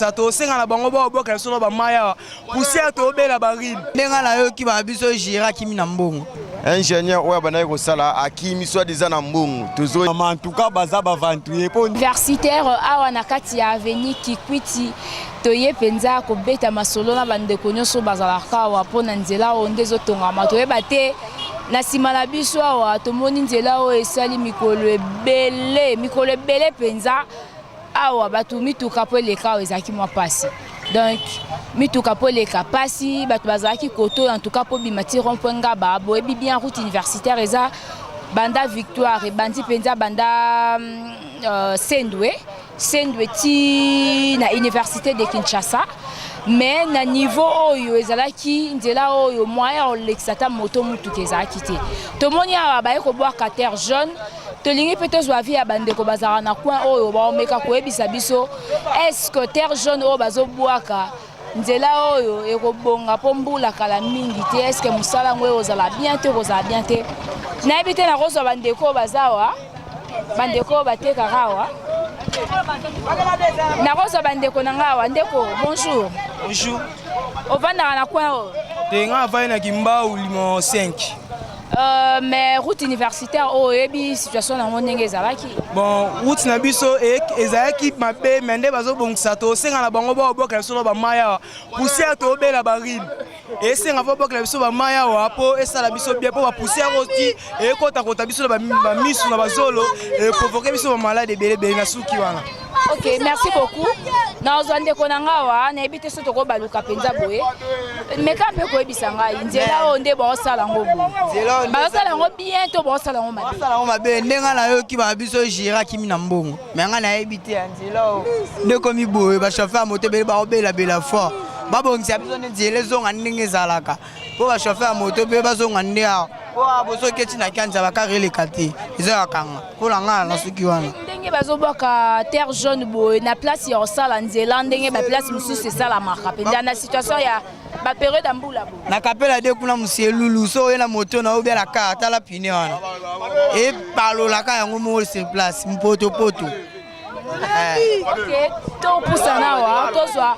bazobongisa, tosenga na bango baobwaka biso na bamai awa, poussière, tobela barhume. Ndenge nayoki ba biso gira akimi na mbongo. Ingénieur oyo abandaki kosala akimi soit eza na mbongo, tozo En tout cas, baza baaventurier mpo Universitaire awa na kati ya avenue Kikwiti, toye mpenza kobeta masolo na bandeko nyonso bazalaka awa mpo na nzela oyo nde ezotongama. Toyeba te, na nsima na biso awa tomoni nzela oyo esali mikolo ebele, mikolo ebele mpenza. Awa bato, mituka mpo eleka awa ezalaki mwa mpasi. Donc mituka mpo eleka mpasi, bato bazalaki koto. En tout cas, mpo bima ti rond point Ngaba, boyebi bien route universitaire eza banda Victoire, ebandi mpenza banda Sendwe, Sendwe ti na Université de Kinshasa. Mais na niveau oyo ezalaki nzela oyo, moyen ya kolekisa ata moto, mutuka ezalaki te. Tomoni awa baye kobwaka terre jaune. Tolingi mpe tozwa avis ya bandeko bazalaka na coin oyo, baomeka koyebisa biso: est ce que terre jaune oyo bazobwaka, nzela oyo ekobonga mpo mbula kala mingi te? Est ce que mosala yango ekozala bien te, ekozala bien te? Nayebi te. Nakozwa bandeko oyo baza awa, bandeko oyo batekaka awa. Nakozwa bandeko na ngai awa. Ndeko, bonjour. Bonjour. Ovandaka na coin oyo? Te, nga avandi na Kimbau numéro 5. Mais route universitaire oyo, oyebi situation nango ndenge ezalaki? Bon, route na biso ezalaki mabe, mais nde bazobongisa, tosenga na bango baobwakela biso na bamai awa, poussière, tobela barhume. Esenga fo bwakela biso bamai awa mpo esala biso bien, mpo bapoussière oyo ti ekotakota biso na bamisu, na bazolo, eprovoquer biso bamalades ebele ebele na suki wana. Ok, merci beaucoup. Nazwa ndeko na ngai awa. Nayebi te so tokobaluka mpenza boye. Meka mpe koyebisa ngai, nzela oyo nde baosala yango boye, bazosala yango bien to baosala yango mabe? Basala yango mabe. Ndenge nayoki ba biso gira akimi na mbongo, mais ngai nayebi te. Ya nzela oyo nde komi boye, bachauffeur ya moto ebele baobelabela fort. Babongisa biso nde nzela ezonga ndenge ezalaka, mpo bachauffeur ya moto mpe bazonga nde awa, mpo awa bosoki eti na kianza, bakar eleka te, eza ya kanga. Mpo na ngai, na soki wana Ndenge bazobwaka terre jaune boye na place ya kosala nzela ndenge baplace mosusu esalamaka mpenza na situation ya bapériode ya mbula boye? Na Kapela de kuna, moselulu so oye na moto na obia na car, tala pneu wana epalolaka yango moko sur place, mpotopoto. Ok, topusana awa, tozwa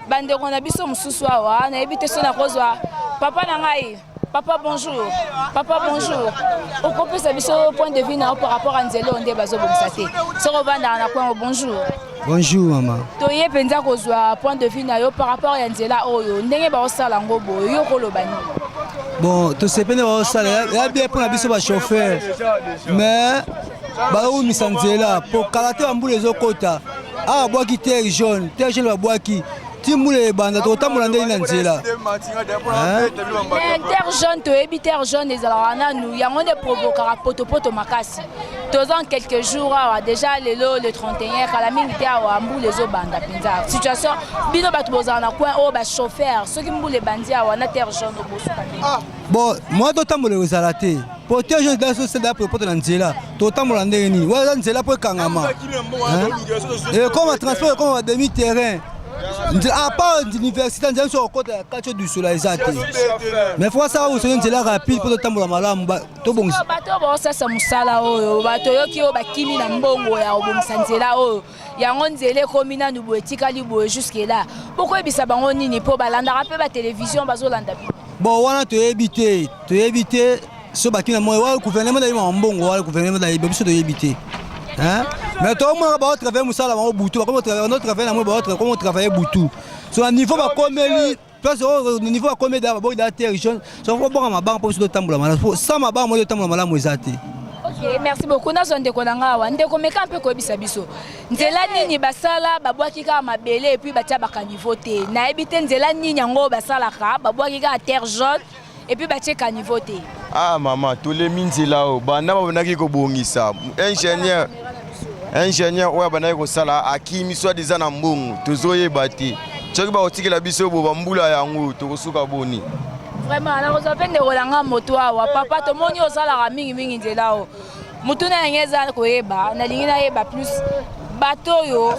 bandeko na biso mosusu awa. Nayebi te so nakozwa papa na ngai. Papa, bonjour. Papa, bonjour. Okopesa biso point de vue na yo par rapport à nzela oyo nde bazobongisa te, soki ovandaka na coin? Bonjour. Bonjour, mama. Toye mpenza kozwa point de vue na yo par rapport ya nzela oyo, ndenge baosala yango boye. Yo koloba nini? Bon, tosepeli, baosala ya bien mpona biso bachauffeur, mais baowumisa nzela po kala te bambula ezokota. Awa babwaki terre jaune, terre jaune babwaki ti mbula ebanda, tokotambola ndenge na nzela? Mais terre jaune, toyebi terre jaune ezalaka nanu, yango nde provokaka potopoto makasi. Toza en quelques jours awa déjà, lelo le 31, kala mingi te awa mbula ezobanda mpenza. Situation, bino bato bozala na coin oyo, bachauffeur, soki mbula ebandi awa na terre jaune, obosuka te? Bon, mwa totambola ezala te, po terre jaune ezosala potopoto na nzela. Totambola ndenge nini? Wana eza nzela mpo ekangama, ekoma transport, ekoma bademi terrain. À part université, nzela biso kokota ya kati odusola eza te, mais fo asala bosonge nzela rapide mpo totambola malamu, tobongisa. Bato oyo baosasa mosala oyo, bato oyoki oyo bakimi na mbongo ya kobongisa nzela oyo, yango nzela ekomi nanu boye, etikali boye jusque là, bokoyebisa bango nini? Mpo balandaka mpe batelevizio, bazolanda bino. Bon, wana toyebi te, toyebi te so bakimi na mbongo wana. Gouvernement nayebi mbongo wana, gouvernement nayebi, biso toyebi te. Mais tomonaka baotravaille mosala bango butu, bakomotravaille na moi, bakomo travaille butu. So na niveau bakomeli place oyo, niveau bakomeli da baboki da terre jaune, so fo bonga mabanga mpo biso totambola malamu. Sans mabanga mo totambola malamu eza te. Ok, merci beaucoup. Nazwa ndeko na ngai awa. Ndeko, meka mpe koyebisa biso nzela nini basala. Babwaki kaka mabele et puis batia bacaniveau te. Nayebi te nzela nini yango basalaka, babwaki kaka terre jaune et puis batie caniveau te. Ah mama, tolemi nzela oyo. Banda babandaki kobongisa, ingénieur, ingénieur oyo abandaki kosala akimi soit eza na mbongo, tozoyeba te. Soki bakotikela biso bo bambula yango, tokosuka boni? Vraiment, nakozwa mpe ndeko na nga moto awa. Papa, tomoni osalaka mingimingi nzela oyo. Motuna yango eza koyeba, nalingi nayeba plus. Bato oyo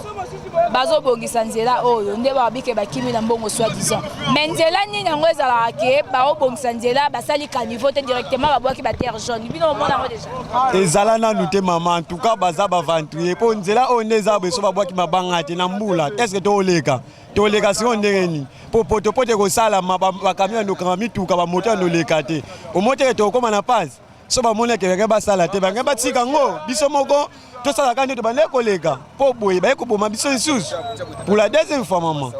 bazobongisa nzela oyo nde babike bakimi na mbongo soi-disant. Mais nzela nini yango ezalaka ke baobongisa nzela, basali caniveau te, directement babwaki ba terre jaune? Bino omona yango déjà? Ezala nanu te, mama. En tout cas baza baaventurier, mpo nzela oyo nde eza boye, so babwaki mabanga te na mbula, est-ce tooleka? Toleka sikoyo ndenge nini? Mpo potopoto ekosalama, bacamion ya ndokanga mituka, bamoto ya ndoleka te. Omo teke tokóma na pasi. So bamoni ekekeke basala te, bangai batika yango, biso moko tosalaka nde tobandeki koleka, mpo boye baye koboma biso lisusu pour la deuxième fois, mama. Mutu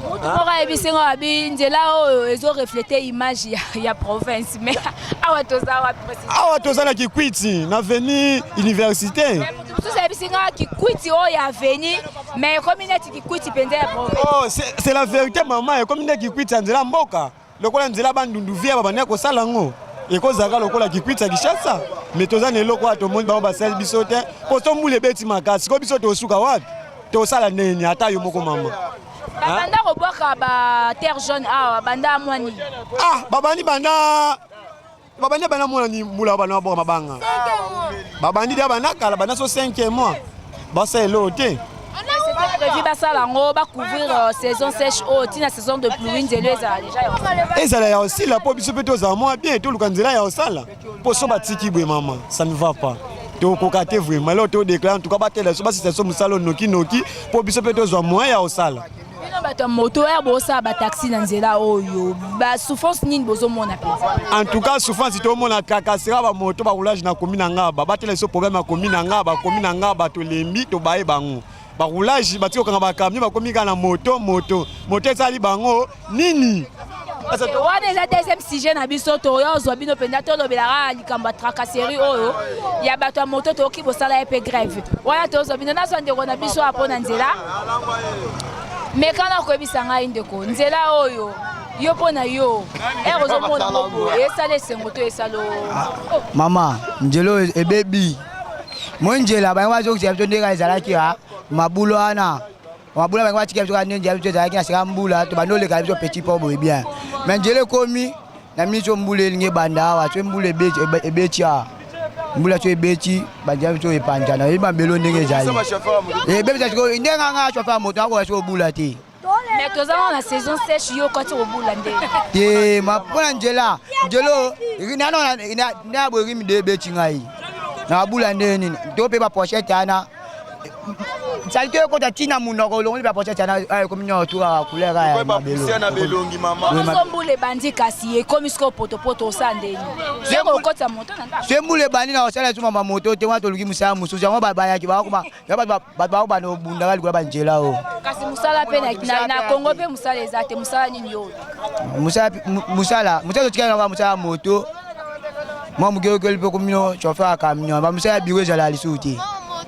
moko ayebisi nga, abi nzela oyo ezorefléter image ya province. Mais awa toza wapi précisément? Awa toza na Kikwiti, na avenue Université. Mais mutu mosusu ayebisi nga Kikwiti oyo ya avenue, mais ekomi neti Kikwiti mpenza ya province. Oh, c'est la vérité, mama. Ekomi nde Kikwiti ya nzela mboka, lokola nzela Bandundu via babandaki kosala yango, ekozalaka lokola Kikwiti ya Kinshasa. Mais toza na eloko wana, tomoni bango basali biso te, mpo so mbula ebeti makasi, ko biso tosuka wapi? Tosala nini? Ata yo moko, mama. Babanda kobwaka ba terre jaune awa banda mwa nini? Ah, babandi banda, babandi banda mona ni mbula, bana baboka mabanga, babandi dia banda kala, banda so 5 mois, basala eloko te. C'était prévu basala yango, bacouvrir saison sèche oyo ntina saison de pluie, nzela ezala déjà ya kosala. Ezala ya kosila, mpo biso mpe tozala mwa bien, toluka nzela ya kosala, mpo so batiki boye, mama, ça ne va pas, tokoka te vraiment. Eloko todéclare, en tout cas batela so, basisa so mosala nokinoki, mpo biso mpe tozwa moyen ya kosala. Bino bato ya moto ya bosala bataxi na nzela oyo, basouffrance nini bozomona mpenza? En tout cas souffrance tomona kaka sika bamoto baroulage na komi na Ngaba. Batela biso problème ya komi na Ngaba. Komi na Ngaba, tolembi, tobaye bango baroulage, batiki kokanga bacamion, bakomi kaka na moto. Moto, moto esali bango nini? Wana eza deuxième sujet na biso. Toya ozwa bino mpenza, tolobelaka likambo ya tracasserie oyo ya bato ya moto. Toyoki bosala ye mpe grève wana, tozwa bino. Nazwa ndeko na biso apo na nzela. Mekana koyebisa ngai, ndeko, nzela oyo yo, mpo na yo, ere ozomona ngo boye, esala esengo to esala? Mama, nzela oyo ebebi. Mo nzela bango bazokisa biso ndenge ezalaki ya mabulu wana, mabulu bango batika biso kaka nde nzela biso ezalaki na sika mbula, to bandi oleka biso petit pont boye bien. Mais nzela ekomi na miso, mbula elingi ebanda awa. So mbula ebeti awa, mbula so ebeti, banzela biso epanzana, eyebi mabelo ndenge ezali, ebebisa. Sikoyo ndenge anga chauffeur ya moto akoka soki obula te. Mais toza wana na saison sèche, yo okoti kobula nde? Te, mpona nzela, nzela nano na boye, rimi de ebeti ngai na babula nde nini to mpe bapochette wana, saleté ekota ntina monoko, olongoli bapochette wana, ekomi nyonso tu kaka couleur ya mabelo. So mbula ebandi, kasi ekomi sikoyo potopoto, osala ndeni soki okotisa moto na ndako? So mbula ebandi, na kosala esu mama moto te. Wana toluki mosala mosusu. Yango bayaki bakoma, bato bakobanda kobundaka likolo ya banzela oyo. Kasi mosala mpe na Kongo mpe mosala eza te. Mosala nini oyo? Mosala, mosala totikali nango, mosala ya moto mwa moke okeli mpe komino chauffeur ya camion. Bamosala ya bureau ezala lisusu te.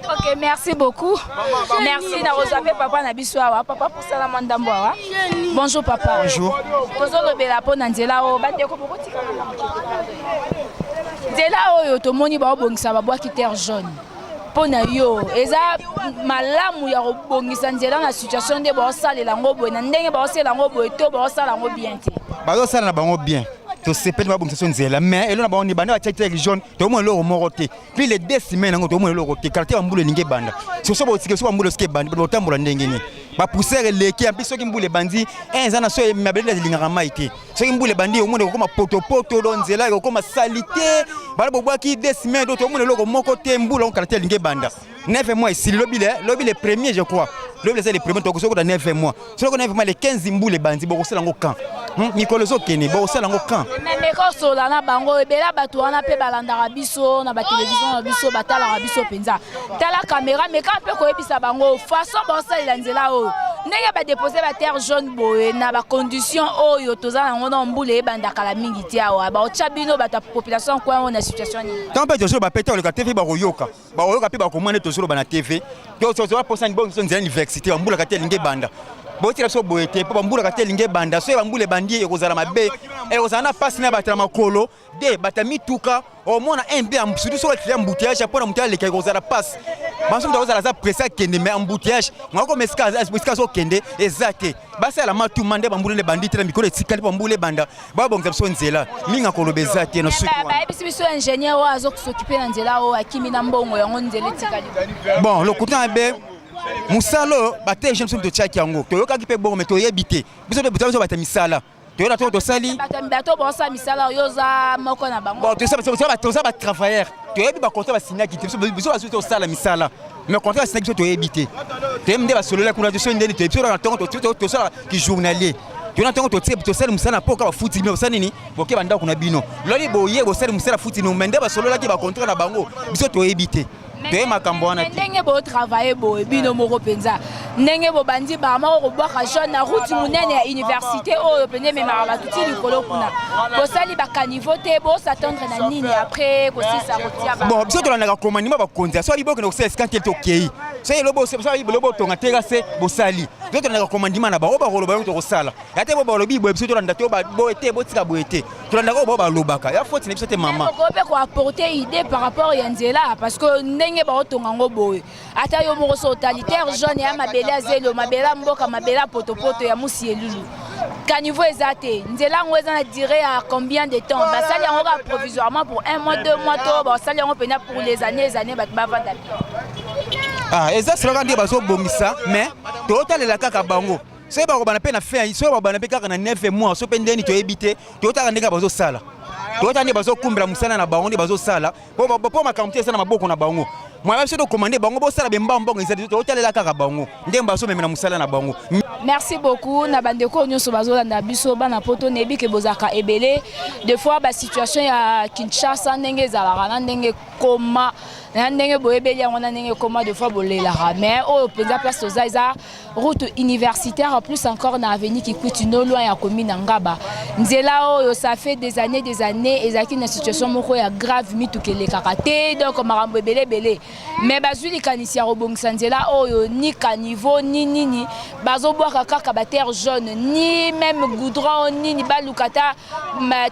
Ok, merci beaucoup, merci. Nakozwa mpe papa na biso awa. Papa, posala mwa ndambo awa. Bonjour papa. Bonjour. Tozolobela mpo na nzela oyo. Bandeko, bokotikala na moke. Nzela oyo tomoni baobongisa, babwaki terre jaune. Mpo na yo, eza malamu ya kobongisa nzela na situation nde baosalela yango boye, na ndenge baosalela yango boye, to baosala yango bien te? Bazosala na bango bien, tosepeli babongisa so nzela. Mais elo na bango ni banda batia terre jaune, tomona eloko moko te. Puis les 2 semaines yango, tomona eloko te. Kala te bambula elingi ebanda. Soso botika so bambula soki ebandi, bato botambola ndenge nini? Bapoussière eleki. Ampi soki mbula ebandi, eza na so mabele elingaka mai te. Soki mbula ebandi, omona ekokoma potopoto, do nzela ekokoma saleté. Bala bobwaki 2 semaines, do tomona eloko moko te. Mbula ngo kala te elingi ebanda. 9 mois esili lobi, le lobi le premier, je crois lobi eza le premier. Tokoki kota 9 mois. Soki 9 mois, le 15 mbula ebandi, bokosala yango quand? Mikolo ezokende, bokosala yango quand? Mais meka osola na bango ebele. Bato wana mpe balandaka biso na batelevizio na biso, batalaka biso mpenza. Tala caméra, meka mpe koyebisa bango façon baosalela nzela oyo, ndenge badepose baterre jaune boye, na bacondition oyo toza nango na mbula ebandakala mingi te awa. Baotya bino bato ya population coin oyo na situation nini? Ntango mpe tozoloba pe te, oleka te mpe bakoyoka, bakoyoka mpe bakomona nde tozoloba na TV. Tozola mposa bonso nzela université, bambulaka te elingi ebanda. Botikela biso boye te mpo bambulaka te elingi ebanda. Soki bambula ebandi ekozala mabe, ekozala na mpasi na bato ya makolo de bato ya mituka omona un bien, surtout soki akili embouteillage mpo na moto aleka ekozala mpasi. Banso moto akozala aza presse akende, mais embouteillage ngakoma esika azokende eza te. Basala matuma nde bambula nde ebandi te na mikolo etikali mpo bambula ebanda, babongisa biso nzela. Mingi akoloba eza te na suki wana. Bayebisi biso ingénieur oyo azokosokipe na nzela oyo akimi na mbongo yango, nzela etikali. Bon, lokuta mabe, mosala oyo bate jeune biso totiaki yango, toyokaki mpe bongo, mais toyebi te. Biso mpe biso bato ya misala toyona to tosali. Bato bosala misala oyo, oza moko na bango? Bon, toza batravailleur, toyebi bacontrat basignaki te. Biso bazwi tosala misala, mais contrat basignaki biso toyebi te. Toyebi nde basolola kuna biso ndeni toyebi. Biso na ntongo tosala kijournalier, tona ntongo totie tosali mosala na poka, bafuti bino, bosali nini, boke bandako na bino. Loli boye bosali mosala, futi bino, mais nde basololaki bacontrat na bango, biso toyebi te, toye makambo wana te. Ndenge botravaille boye bino moko mpenza, ndenge bobandi bamoko kobwaka jaune na route monene ya université oyo mpenza ememaka bato ti likolo kuna, bosali bacaniveau te, bos'attendre na nini après kosisa kotia? Bon, biso tolandaka commandement bakonzi. So bokende kosala esika te, tokei. So elobo botonga te, kase bosali. Biso tolandaka commandement na bango, bakoloba yango tokosala ya te. Bo balobi boye, biso tolanda te. Boye te, botika boye te, tolandaka oyo bao balobaka. Ya faute na biso te, mama. Oko mpe koapporter idée par rapport ya nzela, parce que ndenge baotonga yango boye, ata yo moko so otali, terre jaune ya mabele ya zelo, mabele ya mboka, mabele ya potopoto ya musi elulu, caniveau eza te. Nzela yango eza na durée ya combien de temps? Basali yango kaka provisoirement pour un mois, 2 mois, to basali yango mpenza pour les années, les années, bato bavanda bien? Ah, eza selaka nde bazobongisa, mais totalela kaka bango. Soki bakobana mpe na fin, soki bakobana mpe kaka na 9 mois, so mpe ndeni toyebi te. Toyotaka ndenge bazosala, toyotaka nde bazokumbela mosala na bango, nde bazosala mpo makambo te eza na maboko na bango. Moya biso tokomande bango bosala bembambongo eza te. Totalela kaka bango ndenge bazomemela mosala na bango. Merci beaucoup na bandeko oyo nyonso bazolanda biso. Bana Poto, nayebi ke bozalaka ebele. Des fois basituation ya Kinshasa ndenge ezalaka na ndenge ekoma na ndenge boyebeli yango na ndenge ekoma, des fois bolelaka. Mais oyo mpenza place toza eza route universitaire, plus encore na avenue Kikwiti, no loin ya commune na Ngaba. Nzela oyo, ça fait des années, des années, ezalaki na situation moko ya grave, mituka elekaka te, donc makambo ebele ebele. Mais bazwi likanisi ya kobongisa nzela oyo, ni caniveau ni nini, bazobwaka kaka baterre jaune, ni même goudron nini, baluka ta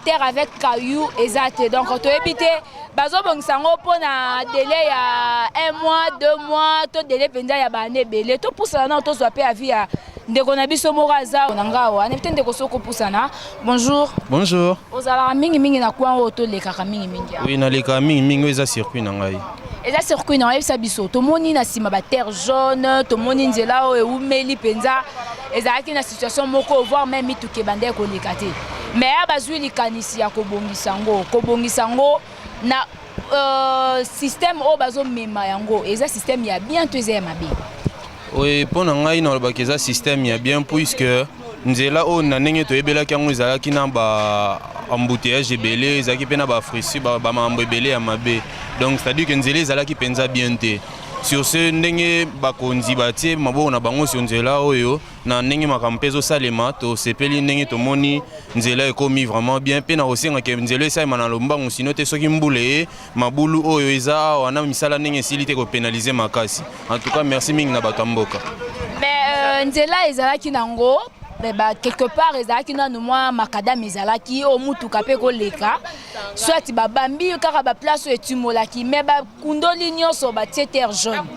terre avec caillou eza te. Donc toyebi te bazobongisa yango mpona délai ya un mois, 2 mois, to délai mpenza ya baane ebele. Topusana nao, tozwa mpe avis ya ndeko na biso moko aza na nga awa. Nayebi te, ndeko, soki opusana. Bonjour. Bonjour. Ozalaka mingimingi na coin oyo tolekaka mingimingi awa? Oui, nalekaka mingimingi, oyo eza circuit na ngai. Eza circuit na oyebisa biso. Tomoni na nsima baterre jaune, tomoni nzela oyo ewumeli mpenza, ezalaki na situation moko, voire même mituka ebanda ekoleka te. Mais ya bazwi likanisi ya kobongisa yango, kobongisa yango na système oyo bazomema yango, eza système ya bien to eza ya mabe? Oui, mpo na ngai nalobaki eza système ya bien, puisque nzela oyo na ndenge toyebelaki yango ezalaki na ba embouteillage ebele, ezalaki mpe na bafrisi, bamakambo ebele ya mabe. Donc c'est à dire que nzela ezalaki mpenza bien te. Sur ce, ndenge bakonzi batie maboko na bango sur nzela oyo, na ndenge makambo mpe ezosalema, tosepeli ndenge tomoni nzela ekomi vraiment bien. Mpe na kosengaka nzela esalema na lombangu, sino te soki mbula eye, mabulu oyo eza awa na misala ndenge esili te kopénaliser makasi. En tout cas, merci mingi na bato ya mboka. Mais nzela ezalaki nango ba, quelque part ezalaki nanu mwa macadam, ezalaki oyo mutuka mpe koleka, soit babambi kaka baplace oyo etimolaki, mais bakundoli nyonso, batie terre jaune,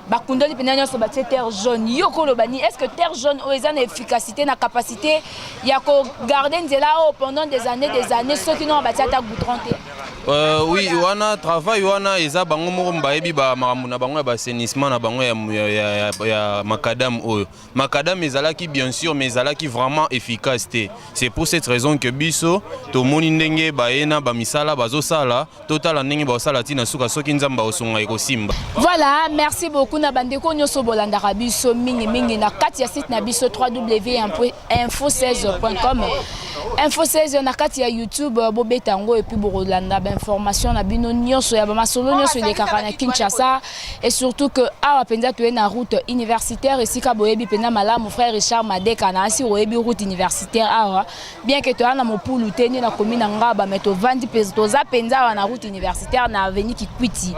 bakundoli mpenza nyonso, batie terre jaune. Yo koloba nini? Est ce que terre jaune oyo eza na efficacité, na capacité ya kogarder nzela oyo pendant des années, des années, soki nongo batie ata goudron te? Oui, wana travail wana eza bango moko bayebi bamakambo na bango ya baassainissement na bango ya macadam oyo. Macadam ezalaki bien sûr, mais ezalaki vraiment efficace te. C'est pour cette raison que biso tomoni ndenge baye na bamisala bazosala, totala ndenge bazosala ntina suka. Soki Nzambe akosunga, ekosimba. Voilà, merci beaucoup na bandeko nyonso bolandaka biso mingimingi na kati ya site na biso www info 16.com, info 16 na kati ya YouTube. Bobeta yango et puis bokolanda. bainformation na bino nyonso ya bamasolo nyonso elekaka na Kinshasa. Et surtout que awa mpenza toye na route universitaire, esika boyebi mpenza malamu frère Richard Madeka na asi oyebi route universitaire awa, bien que toya na mopulu te nde nakomi na Ngaba, mais tovandi toza mpenza awa na route universitaire, na avenue Kikwiti.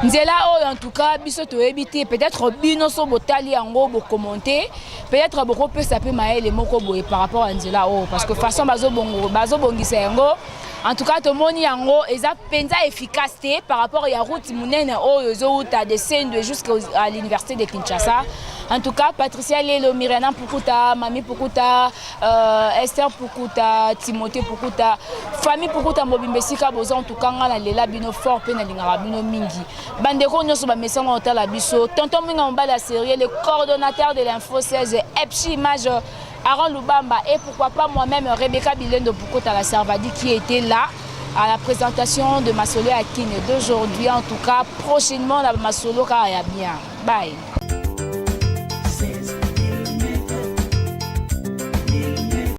Nzela oyo, en tout cas biso toyebi te. Peut-être bino so botali yango, bocommenter, peut-être bokopesa mpe mayele moko boye par rapport à nzela oyo, parce que façon bazobongisa yango, en tout cas tomoni yango eza mpenza efficace te par rapport ya route monene oyo ezowuta de Sendwe jusqu'à l'université de Kinshasa. En tout cas, Patricia Lelo, Miriana Pukuta, Mami Pukuta, Esther Pukuta, Timothée Pukuta, famille Pukuta mobimba esika boza, en tout cas nga nalela bino fort mpe nalingaka bino mingi. Bandeko nyonso bamesanga otala biso, tonton Mwinga, mobali ya sérieux, le coordonnateur de l'info 16, Epchi Image, Aaron Lubamba, et pourquoi pas moi-même, Rebecca Bilendo Pukota, la Servadi, qui était là à la présentation de Masolo ya Kin d'aujourd'hui. En tout cas, prochainement, la Masolo ya bien. Bye.